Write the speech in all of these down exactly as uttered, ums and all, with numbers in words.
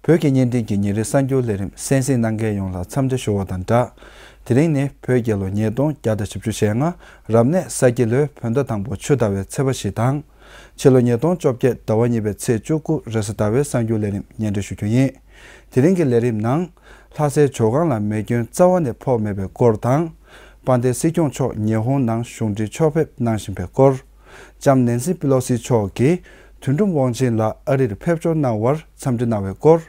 བོད་ཀྱི་བརྙན་འཕྲིན་གྱི་ཉིན་རེའི་གསར་འགྱུར་ལས་རིམ་གསན་གཟིགས་གནང་མཁན་ཡོངས་ལ་འཚམས་འདྲི་ཞུ་བ་དང་སྦྲགས། དེ་རིང་ནི་བོད་རྒྱལ་ལོ་ཉིས་སྟོང་བརྒྱ་དང་བཞི་བཅུ་ཞེ་ལྔ། རབ་གནས་ས་ཁྱི་ལོའི་བོད་ཟླ་དང་པོ་ཆུ་ཟླ་བའི་ཚེས་པ་བཞི་དང་། ཕྱི་ལོ་ཉིས་སྟོང་བཅོ་བརྒྱད་ཟླ་བ་གཉིས་པའི་ཚེས་བཅུ་དགུ་རེས་གཟའ་ཟླ་བའི་གསར་འགྱུར་ལས་རིམ་སྙན་སྒྲོན་ཞུ་རྒྱུ་ཡིན། དེ་རིང་གི་ལས་རིམ་ནང་། ལྷ་སའི་ཇོ་ཁང་ལ་མེ་སྐྱོན་རྩ་བ་ནས་ཕོག་མེད་པའི་སྐོར་དང་། དཔལ་ལྡན་སྲིད་སྐྱོང་མཆོག་ཉི་ཧོང་ནང་གཞུང་འབྲེལ་ཕྱོགས་ཕེབས་གནང་བཞིན་པའི་སྐོར། ལྕམ་ནེན་སི་པི་ལོ་སི་མཆོག་གིས་དོན་གྲུབ་དབང་ཆེན་ལགས་ཨ་རིར་ཕེབས་འབྱོར་གནང་བར་འཚམས་འདྲི་གནང་བའི་སྐོར།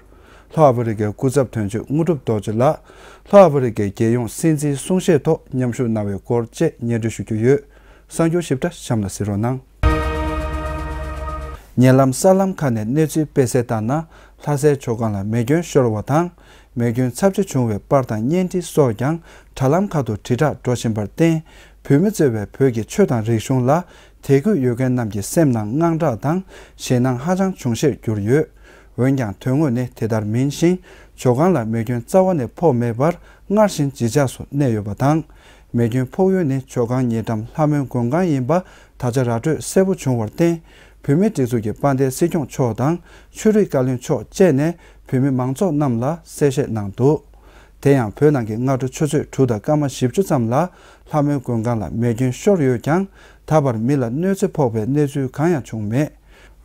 ལྷོ་ཨ་ཧྥེ་རི་ཁའི་སྐུ་ཚབ་དོན་གཅོད་དངོས་གྲུབ་རྡོ་རྗེ་ལགས་ལྷོ་ཨ་ཧྥེ་རི་ཁའི་རྒྱལ་ཡོངས་སྲིད་འཛིན་གསུང་བཤད་ཐོག་མཉམ་ཞུགས་གནང་བའི་སྐོར་བཅས་སྙན་སྒྲོན་ཞུ་རྒྱུ་ཡོད། གསར་འགྱུར་ཞིབ་ཕྲ་གཤམ་ལ་གཟིགས་རོགས་གནང་། ཉེ་ལམ་གསར་ལམ་ཁག་ནས་གནས་ཚུལ་སྤེལ་གསལ་ལྟར་ན། ལྷ་སའི་ཇོ་ཁང་ལ་མེ་སྐྱོན་ཤོར་བ་དང་། མེ་སྐྱོན་ཚབས་ཆེ་བྱུང་བའི་པར་དང་བརྙན་འཕྲིན་སོགས་ཀྱང་དྲ་ལམ་ཁག་ཏུ་དྲིལ་བསྒྲགས་འགྲོ་བཞིན་པར་བརྟེན། བོད་མི་གཙོས་པའི་བོད་ཀྱི་ཆོས་དང་རིག་གཞུང་ལ་དད་གུས་ཡོད་མཁན་རྣམས་ཀྱི་སེམས་ནང་དངངས་སྐྲག་དང་ཞེད་སྣང་ཧ་ཅང་བྱུང་གཞིར་གྱུར་ཡོད། འོན་ཀྱང་དོན་དངོས་ནི་དེ་ལྟར་མིན་ཞིང་། ཇོ་ཁང་ལ་མེ་སྐྱོན་རྩ་བ་ནས་ཕོག་མེད་པར་སྔར་བཞིན་བརྗིད་ཆགས་སུ་གནས་ཡོད་པ་དང་། མེ་སྐྱོན་ཕོག་ཡུལ་ནི་ཇོ་ཁང་ཉེ་འགྲམ་ལྷ་མོའི་མགོན་ཁང་ཡིན་པ་ད་ཆ་ར་སྤྲོད་གསལ་པོ་བྱུང་བར་བརྟེན། བོད་མིའི་སྒྲིག་འཛུགས་ཀྱི་དཔལ་ལྡན་སྲིད་སྐྱོང་མཆོག་དང་ཆོས་རིག་བཀའ་བློན་མཆོག་བཅས་ནས་བོད་མི་མང་ཚོགས་རྣམས་ལ་གསལ་བཤད་གནང་འདུག་དེ་ཡང་བོད་ནང་གི་སྔ་དྲོ་ཆུ་ཚོད་དྲུག་དང་སྐར་མ་བཞི་བཅུ་ཙམ་ལ་ལྷ་མོའི་མགོན་ཁང་ལ་མེ་སྐྱོན་ཤོར་ཡོད་ཀྱང་། ད་བར་མི་ལ་གནོད་འཚེ་ཕོག་པའི་གནས་ཚུལ་གང་ཡང་བྱུང་མེད།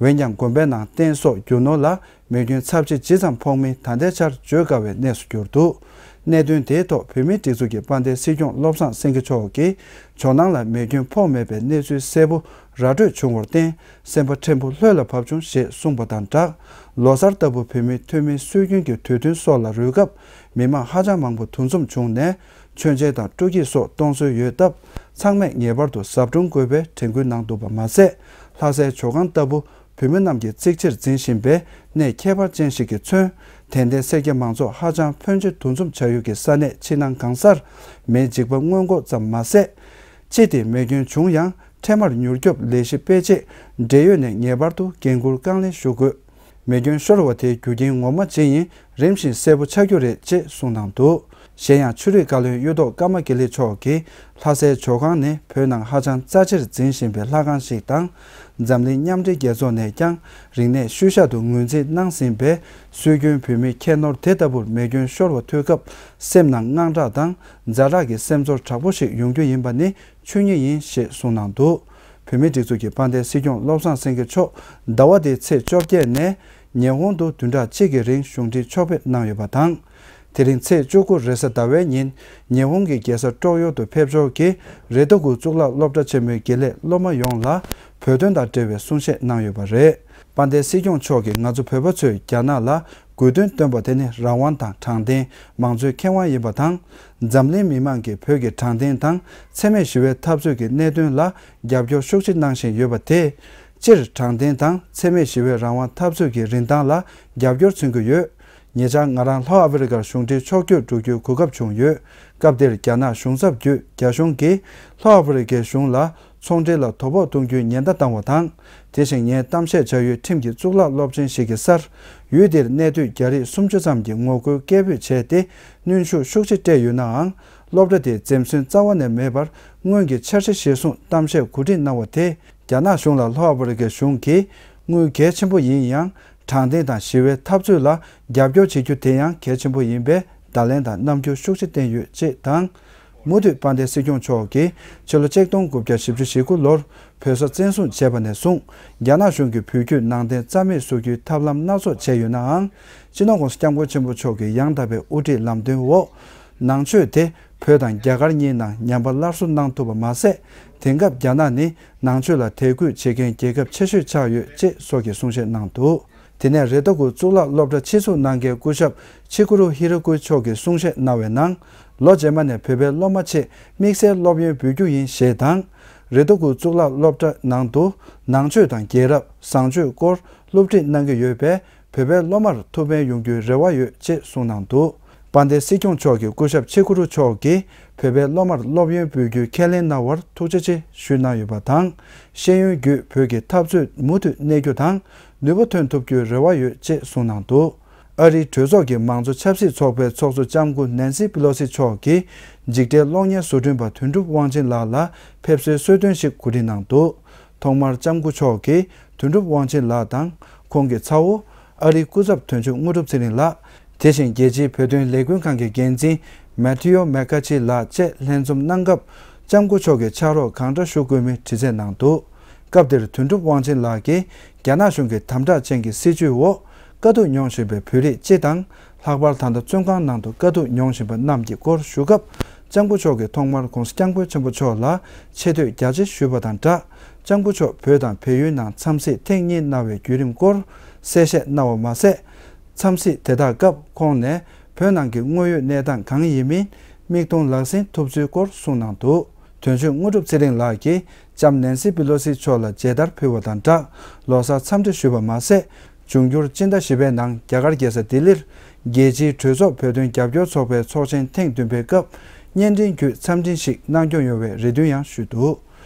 འོན་ཀྱང་དགོན་པའི་ནང་རྟེན་སོགས་རྒྱུ་ནོར་ལ་མེ་སྐྱོན་ཚབས་ཆེ་ཇི་ཙམ་ཕོག་མིན་ད་ལྟའི་ཆར་བརྗོད་དཀའ་བའི་གནས་སུ་གྱུར་འདུག་གནད་དོན་དེའི་ཐོག་བོད་མིའི་སྒྲིག་འཛུགས་ཀྱི་དཔལ་ལྡན་སྲིད་སྐྱོང་བློ་བཟང་སེང་གེ་མཆོག་གིས་ཇོ་ནང་ལ་མེ་སྐྱོན་ཕོག་མེད་པའི་གནས་ཚུལ་གསལ་པོ་ར་སྤྲོད་བྱུང་བར་བརྟེན། སེམས་པ་ཕྲན་བུ་ལྷོད་ལ་བབས་བྱུང་ཞེས་གསུངས་པ་དང་སྦྲགས། ལོ་གསར་ལྟ་བུ་བོད་མིའི་ཐུན་མིན་སྲོལ་རྒྱུན་གྱི་དུས་སྟོན་སོགས་ལ་རོལ་སྐབས། མི་མང་ཧ་ཅང་མང་པོ་འདུ་འཛོམས་བྱུང་ནས། མཆོད་མཇལ་དང་སྤྲོ་སྐྱིད་སོགས་གཏོང་སྲོལ་ཡོད་སྟབས། ཚང་མས་ངེས་པར་དུ་གཟབ་སྦྲང་དགོས་པའི་དྲན་སྐུལ་གནང་འདུག་པ་མ་ཟད། ལྷ་སའི་ཇོ་ཁང་ལྟ་བུ་བོད་མི་རྣམས་ཀྱིས་གཙིགས་ཆེར་འཛིན་བཞིན་པའི་གནས་ཁྱད་པར་ཅན་ཞིག་གིས་མཚོན། དད་ལྡན་སེར་སྐྱ་མང་ཚོགས་ཧ་ཅང་ཕོན་ཆེ་འདུ་འཛོམས་བྱ་ཡུལ་གྱི་ས་གནས་ཕྱི་ནང་གང་སར་མེའི་འཇིགས་པ་མངོན་ལྐོག་ཙམ་མ་ཟད། ཅི་སྟེ་མེ་སྐྱོན་བྱུང་ཡང་འཕྲལ་མར་མྱུར་སྐྱོབ་ལས་གཞི་སྤེལ་ཆེད་འབྲེལ་ཡོད་ནས་ངེས་པར་དུ་འགན་འཁུར་རྐང་ལེན་ཞུ་དགོས། མེ་སྐྱོན་ཤོར་བ་དེའི་རྒྱུ་རྐྱེན་ངོ་མ་ཇི་ཡིན་རིམ་བཞིན་གསལ་པོ་ཆགས་རྒྱུ་རེད་ཅེས་གསུངས་གནང་འདུག་གཞན་ཡང་ཆོས་རིག་བཀའ་བློན་གཡུ་ཐོག་ཀརྨ་དགེ་ལེགས་མཆོག་གིས་ལྷ་སའི་ཇོ་ཁང་ནི་བོད་ནང་ཧ་ཅང་རྩ་ཆེར་འཛིན་བཞིན་པའི་ལྷ་ཁང་ཞིག་དང་། འཛམ་གླིང་མཉམ་འབྲེལ་རྒྱལ་ཚོགས་ནས་ཀྱང་རིག་གནས་ཤུལ་བཞག་ཏུ་ངོས་འཛིན་གནང་ཟིན་པའི་སྲོལ་རྒྱུན་བོད་མིའི་ཁྱད་ནོར་དེ་ལྟ་བུར་མེ་སྐྱོན་ཤོར་བ་ཐོས་སྐབས་སེམས་ནང་དངངས་སྐྲག་དང་ཛ་དྲག་གི་སེམས་ཚོར་དྲག་པོ་ཞིག་ཡོང་རྒྱུ་ཡིན་པ་ནི། ཆོས་ཉིད་ཡིན་ཞེས་གསུངས་གནང་འདུག་བོད་མིའི་སྒྲིག་འཛུགས་ཀྱི་དཔལ་ལྡན་སྲིད་སྐྱོང་བློ་བཟང་སེང་གེ་མཆོག་ཟླ་བ་འདིའི་ཚེས་བཅོ་བརྒྱད་ནས་ཉི་ཧོང་དུ་བདུན་ཕྲག་གཅིག་གི་རིང་གཞུང་འབྲེལ་ཕྱོགས་ཕེབས་གནང་ཡོད་པ་དང་། དེ་རིང་ཚེས་བཅུ་དགུ་རེས་གཟའ་ཟླ་བའི་ཉིན་ཉི་ཧོང་གི་རྒྱལ་ས་ཀྲོག་ཡོ་དུ་ཕེབས་འབྱོར་གྱིས་རེ་ཏོ་གུ་གཙུག་ལག་སློབ་གྲྭ་ཆེན་མོའི་དགེ་ལས་སློབ་མ་ཡོངས་ལ་བོད་དོན་དང་འབྲེལ་བའི་གསུང་བཤད་གནང་ཡོད་པ་རེད། དཔལ་ལྡན་སྲིད་སྐྱོང་མཆོག་གིས་ང་ཚོ་བོད་པ་ཚོས་རྒྱ་ནག་ལ་དགོས་འདུན་བཏོན་པ་དེ་ནི་རང་དབང་དང་དྲང་བདེན། མང་གཙོའི་ཁེ་དབང་ཡིན་པ་དང་། འཛམ་གླིང་མི་མང་གིས་བོད་ཀྱི་དྲང་བདེན་དང་འཚེ་མེད་ཞི་བའི་འཐབ་རྩོད་ཀྱི་གནད་དོན་ལ་རྒྱབ་སྐྱོར་ཤུགས་ཆེ་གནང་བཞིན་ཡོད་པ་དེས། སྤྱིར་དྲང་བདེན་དང་འཚེ་མེད་ཞི་བའི་རང་དབང་འཐབ་རྩོད་ཀྱི་རིན་ཐང་ལ་རྒྱབ་སྐྱོར་མཚོན་གྱི་ཡོད། ཉེ་ཆར་ང་རང་ལྷོ་ཨ་ཧྥེ་རི་ཁར་གཞུང་འབྲེལ་ཕྱོགས་བསྐྱོད་འགྲོ་རྒྱུའི་གོ་སྐབས་བྱུང་ཡོད། སྐབས་དེར་རྒྱ་ནག་གཞུང་ཚབ་བརྒྱུད་རྒྱ་གཞུང་གིས་ལྷོ་ཨ་ཧྥེ་རི་ཁའི་གཞུང་ལ་ཚོང་འབྲེལ་ལ་དོ་ཕོག་གཏོང་རྒྱུའི་ཉེན་བརྡ་བཏང་བ་དང་། དེ་བཞིན་ངས་གཏམ་བཤད་བྱ་ཡུལ་ཁྲིམས་ཀྱི་གཙུག་ལག་སློབ་ཆེན་ཞིག་གི་སར། ཡུལ་དེར་གནས་སྡོད་རྒྱ་རིགས་སུམ་ཅུ་ཙམ་གྱི་ངོ་རྒོལ་སྐད་འབོད་བྱས་ཏེ། གནོན་ཤུགས་ཤུགས་ཆེ་སྤྲད་ཡོད་ནའང་། སློབ་གྲྭ་དེས་འཛེམ་ཟོན་རྩ་བ་ནས་མེད་པར། སྔོན་གྱི་འཆར་གཞི་གཞིར་བཟུང་གཏམ་བཤད་གོ་སྒྲིག་གནང་བ་དེས། རྒྱ་ནག་གཞུང་ལ་ལྷོ་ཨ་ཧྥེ་རི་ཁའི་གཞུང་གིས་དངུལ་གལ་ཆེན་པོ་ཡིན་ཡང་། དྲང་བདེན་དང་ཞི་བའི་འཐབ་རྩོད་ལ་རྒྱབ་སྐྱོར་བྱེད་རྒྱུ་དེ་ཡང་གལ་ཆེན་པོ་ཡིན་པའི་བརྡ་ལན་དང་རྣམ་འགྱུར་ཤུགས་ཆེ་བསྟན་ཡོད་ཅེས་དང་། མུ་མཐུད་དཔལ་ལྡན་སྲིད་སྐྱོང་མཆོག་གིས་ཕྱི་ལོ་ཆིག་སྟོང་དགུ་བརྒྱ་བཞི་བཅུ་ཞེ་དགུ་ལོར་བོད་ས་བཙན་བཟུང་བྱས་པ་ནས་བཟུང་། རྒྱ་ནག་གཞུང་གིས་བོད་བརྒྱུད་ནང་བསྟན་རྩ་མེད་བཟོ་རྒྱུའི་ཐབས་ལམ་སྣ་ཚོགས་བྱས་ཡོད་ནའང་། སྤྱི་ནོར་༸གོང་ས་༸སྐྱབས་མགོན་ཆེན་པོ་མཆོག་གི་ཡང་དག་པའི་དབུ་ཁྲིད་ལམ་སྟོན་འོག་ནང་ཆོས་དེ་བོད་དང་རྒྱ་གར་གཉིས་ནང་ཉམས་པ་སླར་གསོ་གནང་ཐུབ་པ་མ་ཟད། དེང་སྐབས་རྒྱ་ནག་ནི་ནང་ཆོས་ལ་དད་གུས་བྱེད་མཁན་རྒྱལ་ཁབ་ཆེ་ཤོས་ཆགས་ཡོད་ཅེས་སོགས་ཀྱི་གསུང་བཤད་གནང་འདུག་དེ་ནས་རེ་ཏོ་གུ་གཙུག་ལག་སློབ་གྲྭ་ཆེད་འཛུགས་གནང་མཁན་སྐུ་ཞབས་ཆི་ཀུ་རུ་ཧི་རོ་ཀུ་མཆོག་གིས་གསུང་བཤད་གནང་བའི་ནང་། ལོ་རྗེས་མ་ནས་བོད་པའི་སློབ་མ་ཆེད་དམིགས་བསལ་སློབ་ཡོན་འབུལ་རྒྱུ་ཡིན་ཞེས་དང་། རེ་ཏོ་གུ་གཙུག་ལག་སློབ་གྲྭ་ནང་དུ་ནང་ཆོས་དང་རྒྱལ་རབས་བཟང་སྤྱོད་སྐོར་སློབ་ཁྲིད་གནང་གི་ཡོད་པས། བོད་པའི་སློབ་མར་ཐུགས་ཕན་ཡོང་རྒྱུའི་རེ་བ་ཡོད་ཅེས་གསུངས་གནང་འདུག་དཔལ་ལྡན་སྲིད་སྐྱོང་མཆོག་གིས་སྐུ་ཞབས་ཆི་ཀུ་རུ་མཆོག་གིས་བོད་པའི་སློབ་མར་སློབ་ཡོན་འབུལ་རྒྱུའི་ཁས་ལེན་གནང་བར་ཐུགས་རྗེ་ཆེ་ཞུས་གནང་ཡོད་པ་དང་། ཤེས་ཡོན་བརྒྱུད་བོད་ཀྱི་འཐབ་རྩོད་མུ་མཐུད་གནས་རྒྱུ་དང་ནུས་པ་ཐོན་ཐུབ་རྒྱུའི་རེ་བ་ཡོད་ཅེས་གསུངས་གནང་འདུག་ཨ་རིའི་གྲོས་ཚོགས་ཀྱི་མང་གཙོ་ཆབ་སྲིད་ཚོགས་པའི་ཚོགས་གཙོ་ལྕམ་སྐུ་ནན་སི་པི་ལོ་སི་མཆོག་གིས་འཇིགས་བྲལ་གློག་བརྙན་བཟོ་སྐྲུན་པ་དོན་གྲུབ་དབང་ཆེན་ལགས་ལ་ཕེབས་བསུའི་གསོལ་སྟོན་ཞིག་གོ་སྒྲིག་གནང་འདུག་ཐོག་མར་ལྕམ་སྐུ་མཆོག་གིས་དོན་གྲུབ་དབང་ཆེན་ལགས་དང་ཁོང་གི་ཚ་བོ། ཨ་རིའི་སྐུ་ཚབ་དོན་གཅོད་དངོས་གྲུབ་ཚེ་རིང་ལགས། དེ་བཞིན་རྒྱལ་སྤྱིའི་བོད་དོན་ལས་འགུལ་ཁང་གི་འགན་འཛིན་མེ་ཐི་ཡོ་མེ་ཀ་ཆི་ལགས་བཅས་ལྷན་འཛོམས་གནང་སྐབས། ལྕམ་སྐུ་མཆོག་གིས་ཕྱག་རོགས་གང་འདྲ་ཞུ་དགོས་མིན་དྲི་རྩད་གནང་འདུག་སྐབས་དེར་དོན་གྲུབ་དབང་ཆེན་ལགས་ཀྱིས། རྒྱ་ནག་གཞུང་གི་དམ་དྲག་ཅན་གྱི་སྲིད་བྱུས་འོག་དཀའ་སྡུག་མྱོང་བཞིན་པའི་བོད་རིགས་སྤྱི་དང་། ལྷག་པར་ད་ལྟ་བཙོན་ཁང་ནང་དུ་དཀའ་སྡུག་མྱོང་བཞིན་པ་རྣམས་ཀྱི་སྐོར་ཞུ་སྐབས། ལྕམ་སྐུ་མཆོག་གིས་ཐོག་མར་༧གོང་ས་༧སྐྱབས་མགོན་ཆེན་པོ་མཆོག་ལ་ཆེ་བསྟོད་རྒྱ་ཆེ་ཞུས་པ་དང་སྦྲགས། ལྕམ་སྐུ་མཆོག་བོད་དང་བལ་ཡུལ་ནང་འཚམས་གཟིགས་ཐེངས་གཉིས་གནང་བའི་བརྒྱུད་རིམ་སྐོར་གསལ་བཤད་གནང་བ་མ་ཟད། འཚམས་གཟིགས་དེ་དག་སྐབས་ཁོང་ནས་བོད་ནང་གི་དངོས་ཡོད་གནས་སྟངས་གང་ཡིན་མིན་མིག་མཐོང་ལག་ཟིན་ཐུབ་ཚུལ་སྐོར་གསུངས་གནང་འདུག་དོན་གཅོད་དངོས་གྲུབ་ཚེ་རིང་ལགས་ཀྱིས་ལྕམ་ནན་སི་པི་ལོ་སི་མཆོག་ལ་མཇལ་དར་ཕུལ་བ་དང་སྦྲགས་ལོ་གསར་འཚམས་འདྲི་ཞུས་པ་མ་ཟད། འབྱུང་འགྱུར་སྤྱི་ཟླ་བཞི་པའི་ནང་རྒྱ་གར་རྒྱལ་ས་ལྡི་ལིར་རྒྱལ་སྤྱིའི་གྲོས་ཚོགས་བོད་དོན་རྒྱབ་སྐྱོར་ཚོགས་པའི་ཚོགས་ཆེན་ཐེངས་བདུན་པའི་སྐབས་བརྙན་འཕྲིན་བརྒྱུད་འཚམས་འདྲི་ཞིག་གནང་སྐྱོང་ཡོང་བའི་རེ་འདུན་ཡང་ཞུས་འདུག་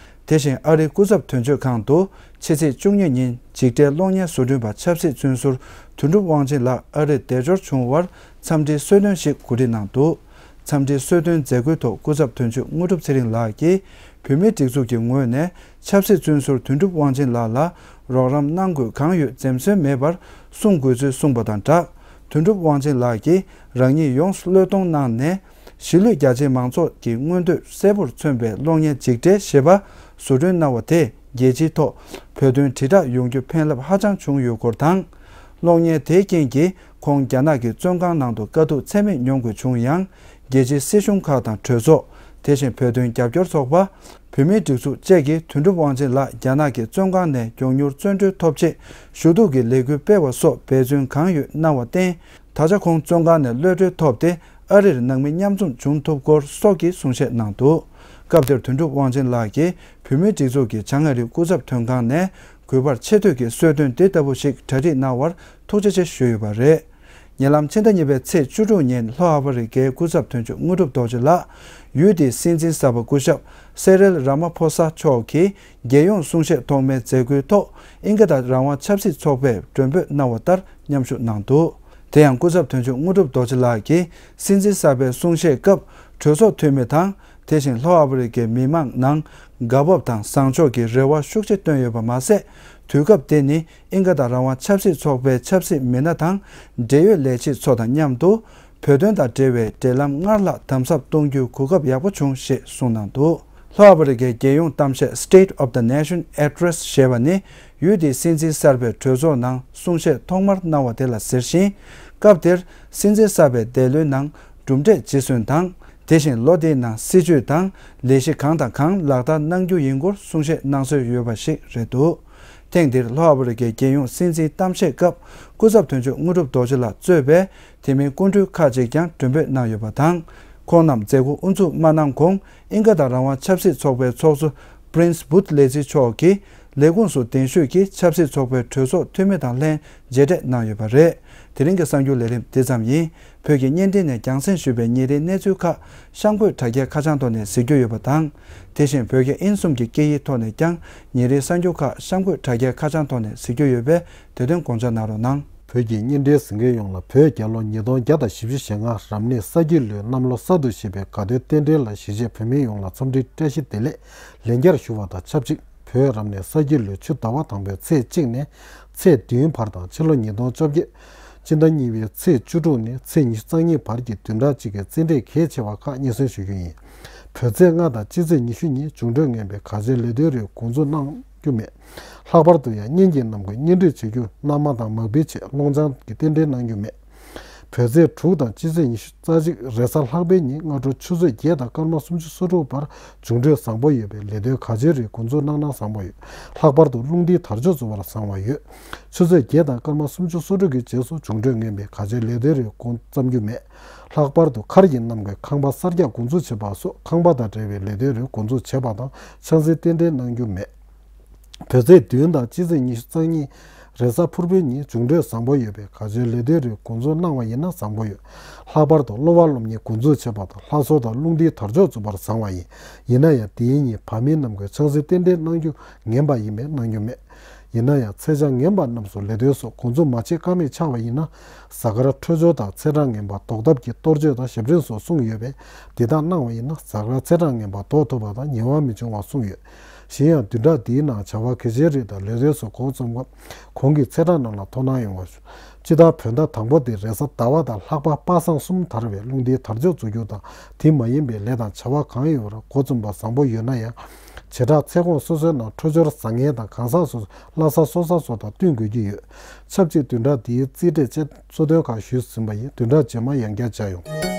དེ་བཞིན་ཨ་རིའི་སྐུ་ཚབ་དོན་གཅོད་ཁང་དུ་ཕྱི་ཚེས་བཅུ་གཉིས་ཉིན་འཇིགས་བྲལ་གློག་བརྙན་བཟོ་སྐྲུན་པ་ཆབ་སྲིད་བཙོན་ཟུར་དོན་གྲུབ་དབང་ཆེན་ལགས་ཨ་རིར་བདེ་འབྱོར་བྱུང་བར་འཚམས་འདྲིའི་གསོལ་སྟོན་ཞིག་གོ་སྒྲིག་གནང་འདུག་འཚམས་འདྲིའི་གསོལ་སྟོན་མཛད་སྒོའི་ཐོག་སྐུ་ཚབ་དོན་གཅོད་དངོས་གྲུབ་ཚེ་རིང་ལགས་ཀྱིས་བོད་མིའི་སྒྲིག་འཛུགས་ཀྱི་ངོས་ནས་ཆབ་སྲིད་བཙོན་ཟུར་དོན་གྲུབ་དབང་ཆེན་ལགས་ལ་རོགས་རམ་གནང་དགོས་གང་ཡོད་འཛེམ་ཟོན་མེད་པར་གསུང་དགོས་ཚུལ་གསུངས་པ་དང་སྦྲགས། དོན་གྲུབ་དབང་ཆེན་ལགས་ཀྱིས་རང་ཉིད་ཡོངས་སུ་བློས་གཏོང་གནང་ནས། གཞིས་ལུས་རྒྱ་ཆེའི་མང་ཚོགས་ཀྱི་མངོན་འདོད་གསལ་པོར་མཚོན་པའི་གློག་བརྙན་འཇིགས་བྲལ་ཞེས་པ་བཟོ་སྐྲུན་གནང་བ་དེས་རྒྱལ་སྤྱིའི་ཐོག་བོད་དོན་དྲིལ་བསྒྲགས་ཡོང་རྒྱུ་ཕན་རླབས་ཧ་ཅང་བྱུང་ཡོད་སྐོར་དང་། གློག་བརྙན་དེའི་རྐྱེན་གྱིས་ཁོང་རྒྱ་ནག་གི་བཙོན་ཁང་ནང་དུ་དཀའ་སྡུག་ཚད་མེད་མྱོང་དགོས་བྱུང་ཡང་། རྒྱལ་སྤྱིའི་སྲིད་གཞུང་ཁག་དང་གྲོས་ཚོགས། དེ་བཞིན་བོད་དོན་རྒྱབ་སྐྱོར་ཚོགས་པ། བོད་མིའི་སྒྲིག་འཛུགས་བཅས་ཀྱིས་དོན་གྲུབ་དབང་ཆེན་ལགས་རྒྱ་ནག་གི་བཙོན་ཁང་ནས་མགྱོགས་མྱུར་བཙོན་གྲོལ་ཐོབ་ཆེད་ཞུ་གཏུག་གི་ལས་འགུལ་སྤེལ་བ་སོགས་འབད་བརྩོན་གང་ཡོད་གནང་བར་བརྟེན། ད་ཆ་ཁོང་བཙོན་ཁང་ནས་གློད་གྲོལ་ཐོབ་སྟེ་ཨ་རིར་ནང་མི་མཉམ་འཛོམས་བྱུང་ཐུབ་སྐོར་སོགས་ཀྱི་གསུང་བཤད་གནང་འདུག་སྐབས་དེར་དོན་གྲུབ་དབང་ཆེན་ལགས་ཀྱིས་བོད་མིའི་སྒྲིག་འཛུགས་ཀྱི་བྱང་ཨ་རིའི་སྐུ་ཚབ་དོན་ཁང་ནས་གུས་པར་ཆེ་བསྟོད་ཀྱི་གསོལ་སྟོན་འདི་ལྟ་བུ་ཞིག་གྲ་སྒྲིག་གནང་བར་ཐུགས་རྗེ་ཆེ་ཞུས་ཡོད་པ་རེད། ཉེ་ལམ་ཕྱི་ཟླ་གཉིས་པའི་ཚེས་བཅུ་དྲུག་ཉིན་ལྷོ་ཨ་ཧྥེ་རི་ཁའི་སྐུ་ཚབ་དོན་གཅོད་དངོས་གྲུབ་རྡོ་རྗེ་ལགས་ཡུལ་དེའི་སྲིད་འཛིན་གསར་པ་སྐུ་ཞབས་སེ་རིལ་ར་མ་ཕོ་ས་མཆོག་གིས་རྒྱལ་ཡོངས་གསུང་བཤད་ཐོག་མའི་མཛད་སྒོའི་ཐོག་ཨིན་ཀ་དང་རང་དབང་ཆབ་སྲིད་ཚོགས་པས་མགྲོན་འབོད་གནང་བ་ལྟར་མཉམ་ཞུགས་གནང་འདུག་དེ་ཡང་སྐུ་ཚབ་དོན་གཅོད་དངོས་གྲུབ་རྡོ་རྗེ་ལགས་ཀྱིས་སྲིད་འཛིན་གསར་པའི་གསུང་བཤད་སྐབས་གྲོས་ཚོགས་འཐུས་མི་དང་། དེ་བཞིན་ལྷོ་ཨ་ཧྥེ་རི་ཁའི་མི་མང་ནང་དགའ་སྤོབས་དང་བཟང་ཕྱོགས་ཀྱི་རེ་བ་ཤུགས་ཆེ་བཏོན་ཡོད་པ་མ་ཟད། དུས་སྐབས་དེ་ནི་ཨིན་ཀ་དང་རང་དབང་ཆབ་སྲིད་ཚོགས་པའི་ཆབ་སྲིད་མི་སྣ་དང་འབྲེལ་ཡོད་ལས་བྱེད་ཚོ་དང་མཉམ་དུ་བོད་དོན་དང་འབྲེལ་བའི་འབྲེལ་ལམ་སྔར་ལྷག་དམ་ཟབ་གཏོང་རྒྱུའི་གོ་སྐབས་ཡག་པོ་བྱུང་ཞེས་གསུངས་གནང་འདུག་ལྷོ་ཨ་ཧྥེ་རི་ཁའི་རྒྱལ་ཡོངས་གཏམ་བཤད་State of the Nation Address ཞེས་པ་ནི་ཡུལ་དེའི་སྲིད་འཛིན་གསར་པས་གྲོས་ཚོགས་ནང་གསུང་བཤད་ཐོག་མར་གནང་བ་དེ་ལ་ཟེར་ཞིང་། སྐབས་དེར་སྲིད་འཛིན་གསར་པས་འདས་ལོའི་ནང་གྲུབ་འབྲས་རྗེས་སུ་དང་། དེ་བཞིན་ལོ་དེའི་ནང་སྲིད་བྱུས་དང་ལས་གཞི་གང་དང་གང་ལག་བསྟར་གནང་རྒྱུ་ཡིན་སྐོར་གསུང་བཤད་གནང་སྲོལ་ཡོད་པ་ཞིག་རེད་འདུག་ཐེངས་འདིར་ལྷོ་ཨ་ཧྥེ་རི་ཁའི་རྒྱལ་ཡོངས་སྲིད་འཛིན་གཏམ་བཤད་སྐབས་སྐུ་ཚབ་དོན་གཅོད་དངོས་གྲུབ་རྡོ་རྗེ་ལགས་གཙོས་པའི་དེ་མིན་སྐུ་མགྲོན་ཁག་ཅིག་ཀྱང་མགྲོན་འབོད་གནང་ཡོད་པ་དང་། ཁོང་རྣམས་མཛད་སྒོ་དབུ་འཛུགས་མ་གནང་གོང་ཨིན་ཀ་དང་རང་དབང་ཆབ་སྲིད་ཚོགས་པའི་ཚོགས་གཙོ་Prince Buthelezi མཆོག་གིས་ལས་ཁུངས་སུ་གདན་ཞུས་ཀྱིས་ཆབ་སྲིད་ཚོགས་པའི་གྲོས་ཚོགས་འཐུས་མི་དང་ལྷན་མཇལ་འཕྲད་གནང་ཡོད་པ་རེད། དེ་རིང་གི་གསར་འགྱུར་ལས་རིམ་འདི་ཙམ་ཡིན། བོད་ཀྱི་བརྙན་འཕྲིན་ནས་རྒྱང་སྲིང་ཞུས་པའི་ཉིན་རེའི་གནས་ཚུལ་ཁག་གཤམ་འཁོད་དྲ་རྒྱའི་ཁ་བྱང་ཐོག་ནས་གཟིགས་རྒྱུ་ཡོད་པ་དང་། དེ་བཞིན་བོད་རྒྱ་དབྱིན་གསུམ་གྱི་སྐད་ཡིག་ཐོག་ནས་ཀྱང་ཉིན་རེའི་གསར་འགྱུར་ཁག་གཤམ་འཁོད་དྲ་རྒྱའི་ཁ་བྱང་ཐོག་ནས་གཟིགས་རྒྱུ་ཡོད་པས་དེ་དོན་དགོངས་འཇགས་གནང་རོགས་གནང་། བོད་ཀྱི་བརྙན་འཕྲིན་གཟིགས་མཁན་ཡོངས་ལ་བོད་རྒྱལ་ལོ་ཉིས་སྟོང་བརྒྱ་དང་བཞི་བཅུ་ཞེ་ལྔ་རབ་གནས་ས་ཁྱི་ལོའི་གནམ་ལོ་གསར་དུ་བཞད་པའི་དགའ་སྟོན་རྟེན་འབྲེལ་ལ་གཞིས་བྱེས་བོད་མི་ཡོངས་ལ་འཚམས་འདྲིའི་བཀྲ་ཤིས་བདེ་ལེགས་ལན་བརྒྱར་ཞུ་བ་དང་ཆབས་ཅིག་བོད་རབ་གནས་ས་ཁྱི་ལོའི་ཆུ་ཟླ་བ་དང་པོའི་ཚེས་གཅིག་ནས་ཚེས་བདུན་བར་དང་ཕྱི་ལོ་ཉིས་སྟོང་བཅོ་བརྒྱད་སྤྱི་ཟླ་གཉིས་པའི་ཚེས་བཅུ་དྲུག་ནས་ཚེས་ཉི་ཤུ་རྩ་གཉིས་བར་གྱི་བདུན་ཕྲག་གཅིག་གི་རྩེད་འགྲན་གལ་ཆེ་བ་ཁག་སྙན་སེང་ཞུ་རྒྱུ་ཡིན། བོད་ཚེས་ལྔ་དང་སྤྱི་ཚེས་ཉི་ཤུ་ཉིན་འབྱུང་འཕྲོད་ངན་པའི་གར་བྱེད་ལས་དོན་རིགས་འགོ་འཛུགས་གནང་རྒྱུ་མེད། ལྷག་པར་དུ་ཡང་བརྙན་གྱི་རྣམ་ངོས་བརྙན་འཕྲིན་བྱེད་རྒྱུ་གནའ་མ་དང་མ་བིལ་ཆེད་སློང་སྦྱང་གི་རྟེན་འབྲེལ་གནང་རྒྱུ་མེད། བོད་ཚེས་དྲུག་དང་སྤྱི་ཚེས་ཉི་ཤུ་རྩ་གཅིག་རེས་གཟའ་ལྷག་པའི་ཉིན་སྔ་དྲོ་ཆུ་ཚོད་བརྒྱད་དང་སྐར་མ་སུམ་ཅུ་སོ་དྲུག་བར་འབྱུང་འཕྲོད་བཟང་པོ་ཡོད་པའི་ལས་དོན་གལ་ཆེ་རིགས་འགོ་འཛུགས་གནང་ན་བཟང་པོ་ཡོད། ལྷག་པར་དུ་རླུང་རྟའི་དར་ལྕོག་འཛུགས་པར་བཟང་བ་ཡོད། ཆུ་ཚོད་བརྒྱད་དང་སྐར་མ་སུམ་ཅུ་སོ་དྲུག་གི་རྗེས་སུ་འབྱུང་འཕྲོད་ངན་པའི་གལ་ཆེའི་ལས་དོན་རིགས་འགོ་བརྩམ་རྒྱུ་མེད། ལྷག་པར་དུ་མཁར་གྱི་གནམ་སྒོའི་ཁང་པ་གསར་རྒྱག་འགོ་འཛུགས་བྱེད་པ་སོགས་ཁང་པ་དང་འབྲེལ་བའི་ལས་དོན་རིགས་འགོ་འཛུགས་བྱེད་པ་དང་ཆང་སའི་རྟེན་འབྲེལ་གནང་རྒྱུ་མེད། བོད་ཚེས་བདུན་དང་སྤྱི་ཚེས་ཉི་ཤུ་རྩ་གཉིས་རེས་གཟའ་ཕུར་བུའི་ཉིན་འབྱུང་འཕྲོད་བཟང་པོ་ཡོད་པའི་གལ་ཆེའི་ལས་དོན་རིགས་འགོ་འཛུགས་གནང་བ་ཡིན་ན་བཟང་པོ་ཡོད། ལྷག་པར་དུ་སློབ་པ་སློབ་གཉེར་འགོ་འཛུགས་བྱེད་པ་དང་ལྷ་གསོལ་དང་རླུང་རྟའི་དར་ལྕོག་འཛུགས་པར་བཟང་བ་ཡིན། ཡིན་ན་ཡང་དེའི་ཉིན་བར་མིའི་གནམ་སྒོའི་ཆང་སའི་རྟེན་འབྲེལ་གནང་རྒྱུ་ངན་པ་ཡིན་པས་གནང་རྒྱུ་མེད། ཡིན་ན་ཡང་ཚེས་བཅད་ངན་པ་རྣམས་སུ་ལས་དོན་སོགས་འགོ་འཛུགས་མ་བྱེད་ཀ་མེད་ཆགས་པ་ཡིན་ན། གཟའ་སྐར་འཕྲོད་སྦྱོར་དང་ཚེས་གྲངས་ངན་པ་ཟློག་ཐབས་ཀྱི་གཏོར་བཅོས་དང་ཞབས་རིམ་སོགས་གསུངས་ཡོད་པས་འདི་དག་གནང་བ་ཡིན་ན་གཟའ་སྐར་ཚེས་གྲངས་ངན་པ་ཟློག་ཐུབ་པ་དང་ཉེ་བར་མི་འབྱུང་བ་གསུངས་ཡོད། གཞན་ཡང་བདུན་ཕྲག་འདིའི་ནང་བྱ་བ་གལ་ཆེན་རིགས་དང་ལས་དོན་སོགས་འགོ་རྩོམ་སྐབས་གོང་གི་ཚེས་གྲངས་རྣམས་ལ་དོ་སྣང་ཡོང་བ་ཞུ། སྤྱིར་བཏང་བོད་ཟླ་དང་པོ་དེ་རེས་གཟའ་ཟླ་བ་དང་ལྷག་པ་པ་སངས་གསུམ་དར་བའི་རླུང་རྟའི་དར་ལྕོག་འཛུགས་རྒྱུ་དང་དེ་མ་ཡིན་པའི་ལས་དང་བྱ་བ་གང་ཡོད་པར་འགོ་རྩོམ་པ་བཟང་པོ་ཡོད་ན་ཡང་། བྱེ་བྲག་ཚེས་གོང་སོ་སོའི་ནང་འཕྲོད་སྦྱོར་བཟང་ངན་དང་གང་ཟག་སོ་སོའི་བླ་གཟའ་སོ་གཟའ་སོགས་དང་བསྟུན་དགོས་ཀྱི་ཡོད། ཆབས་ཅིག་བདུན་ཕྲག་འདིའི་རྩིས་འབྲས་བཅས་གཙོ་དོན་ཁག་ཞུས་ཟིན་པ་ཡིན། བདུན་ཕྲག་རྗེས་མ་ཡང་བསྐྱར་མཇལ་ཡོང་།